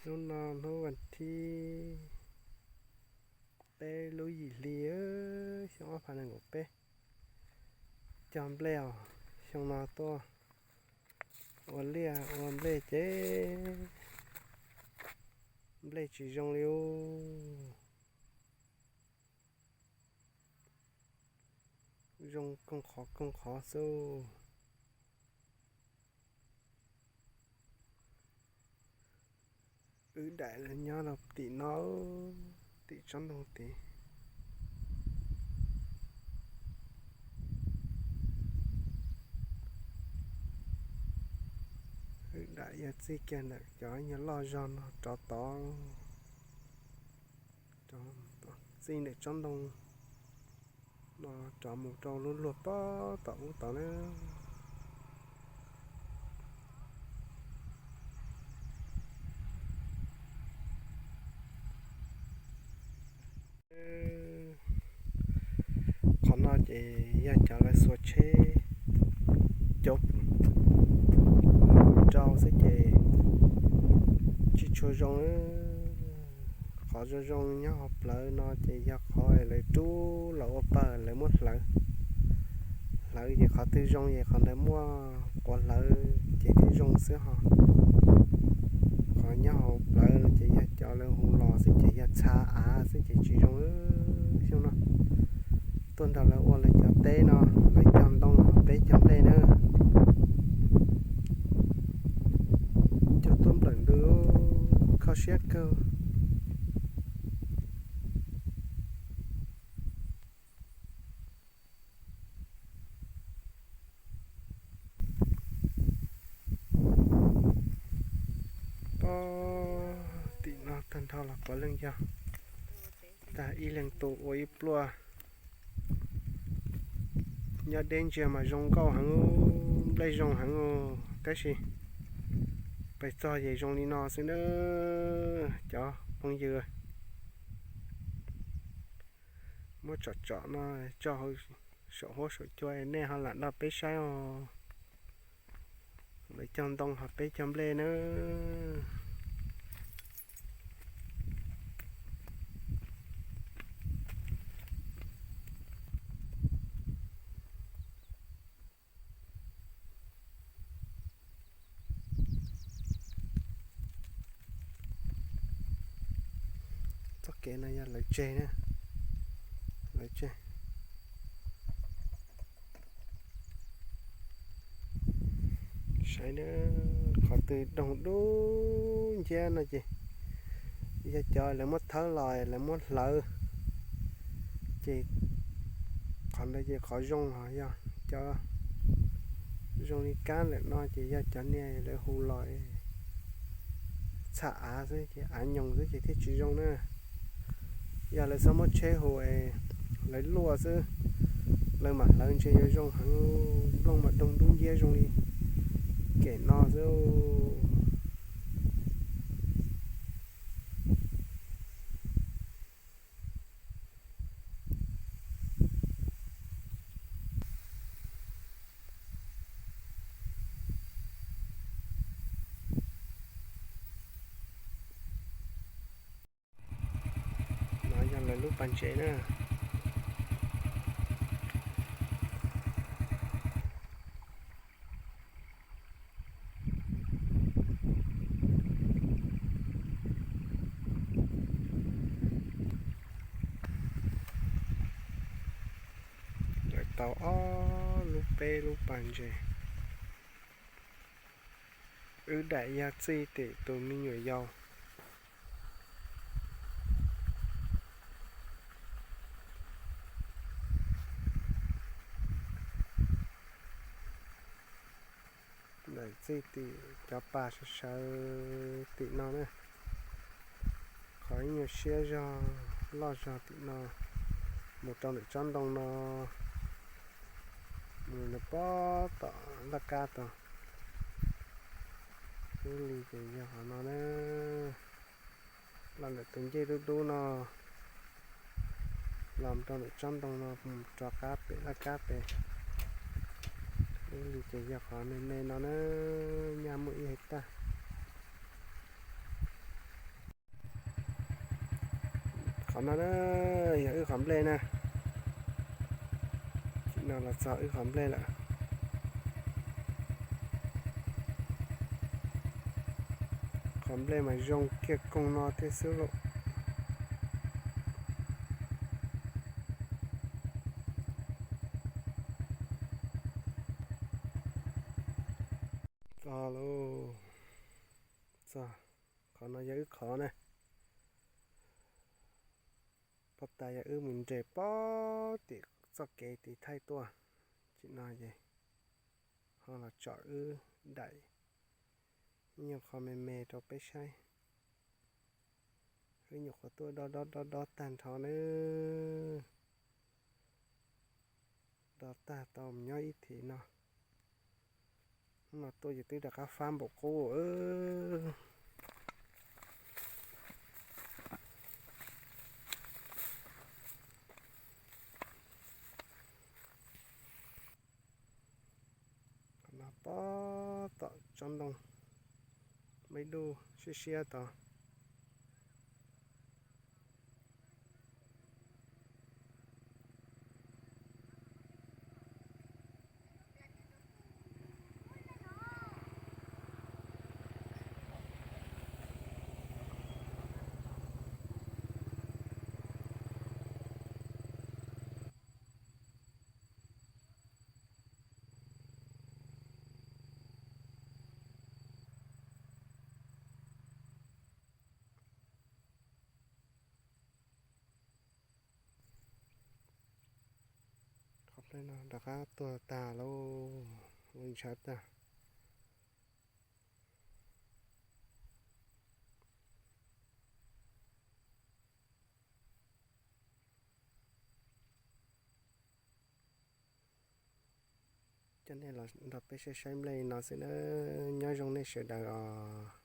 Hnub no hnub vas thib peb lub yim hli, xyoo ob phav nees nkaum peb. Cog nplej os, xyoo no tuaj ua liaj ua nplej ces nplej tsis zoo li ub. Zoo kooj qhov kooj qhov xwb. Wb daim nyob rau tim no, tim tsob ntoo tid. Wb daim yog txij kiag ntawm cov nyuag loj zog no rov tod, txij ntawm tsob ntoo no rov mus rau lub luag pob tom ub tod na. Qhov no ces yog cov lawv xuas tsheb cov rau xwb ces tsis tshua zoo. Qhov zoo zoo nyob hauv plawv no ces yog qhov lawv rub los ua pawg lawv muab hlawv. Hlawv ces qhov twg zoo ces qhov ntawd muaj quav hlawv ces thiaj zoo xwb ho. Qhov nyob hauv plawv no ces yog cov lawv hu los xwb ces yog txha av xwb ces tsis zoo. Xyoo no tuaj nrog lawv ua lawv cov teb no, lawv cog ntoo peb cog nplej na. Cog tuaj nplawm ntws, kho siab kawg. Pob tim no tag nrho los puav leej yog tag ib leeg tus ua ib pluaj. Nyob deb ntsia mas zoo nkauj heev, nplej zoo heev, tab sis pes txog ces zoo li no xwb na cov phooj ywg. Muab tsom tsom no tso hauv saum huab saum cua nej ho lam nrog peb saib os. Lawv cog ntoo ho peb cog nplej na. Txoj kev no yog lawv tseg na, lawv tseg. Saib na, qhov twg doog dub nciab no ces yog cov lawv muab thawb los lawv muab hlawv, ces qhov ntawd ces qhov zoo los yog cov zoo li kab ntawm no ces yog cov niag lawv hu los txha av xwb ces av nyoos xwb ces thiaj tsis zoo na. Yog lawv txhob muab tsheb hu es lawv luaj xwb, lawv mam hlawv ntshe yuav zoo heev, nplooj mas doog dub nciab zoo li kem no xwb. No yog lawv lub pas ntses na. Lawv tau ob lub peb lub pas ntses. Wb daim yog txij tim tus me nyuam yaus. Daim txij tim cov pas sawv sawv tim no na. Qhov ib nyuag siab zog loj zog tim no, mus rau ntawm tsob ntoo no, mus nws pob tom laj kab tod. Ib li ces yog qhov no na, los ntawm tus ncej dub dub no, los rau ntawm tsob ntoo no mus rov qab pem laj kab pem. Ib li ces yog qhov me me no na, nyaj muaj ib hais tag. No na, yog wb qhov nplej na. Tsim no los txog wb qhov nplej lawm. Qhov nplej mas zoo kiag koog no thiab xwb lauj. Txog lauj, txog. Qhov no yog wb qhov na. Pob tas yog wb mus nres pob tim txoj kev tiv thaij tuaj. Tsim no ces ho los tsom wb daim nyuag qho me me rau peb saib. Wb nyuam qhuav tuaj dob dob dob dob tag nrho nawb. Dob tag tau mus nyob ib thim no. Hnub no tuaj ces twb rov qab fab npaum qub. Qhov no pob tom tsob ntoo me dub siab siab tod. Qhov nplej no rov qab tuag tag lauj, ua ntshav tag. Coj nej los nrog peb saib saib nplej no xwb nawb, nyob zoo nej sawv daws os.